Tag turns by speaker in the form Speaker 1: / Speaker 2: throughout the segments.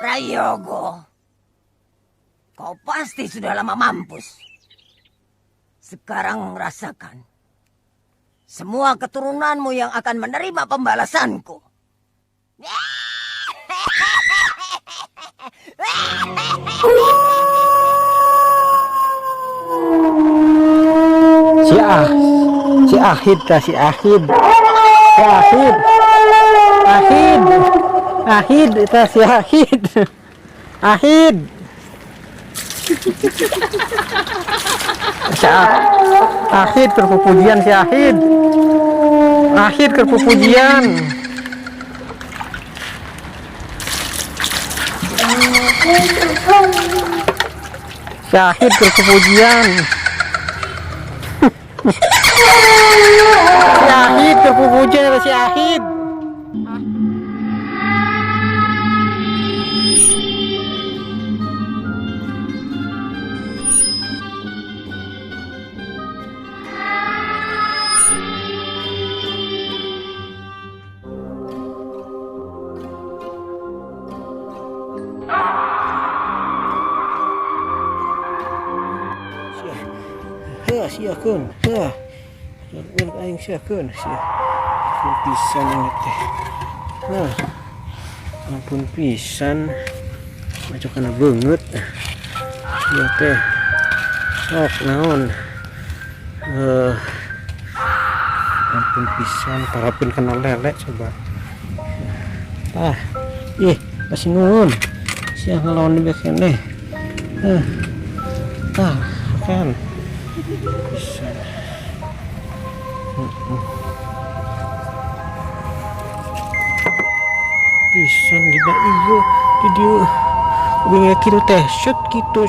Speaker 1: Prayogo, kau pasti sudah lama mampus. Sekarang rasakan. Semua keturunanmu yang akan menerima pembalasanku.
Speaker 2: Si Ahid ta, si Ahid. Si Ahid. Ahid. Ahid ta si Ahid. Ahid. Si Ahid keur pupujian si Ahid. Ahid keur pupujian. Si Ahid keur pupujian. Si Ahid keur pupujian si Ahid. Siakeun, heuh. Siakeun aing siakeun, sia. Ampun pisan ini teh. Nah. Ampun pisan. Maco kana beungeut. Ieu teh. Sok naon? Ampun pisan parapin kana lele coba. Ah, ih, masih nuhun. Sia ngalawan di keneh. Heuh. Tah, kan. Pisan. Pisan dina ieu di dieu wingi kitu teh set kitu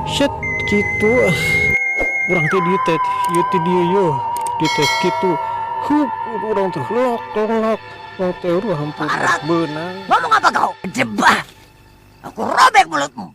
Speaker 2: set kitu urang teh dieu teh ieu teh dieu ieu dieu teh kitu hup urang teh lok lok urang teh eueuh hampir beunang.
Speaker 1: Ngomong apa kau? Jebah. Aku robek mulutmu.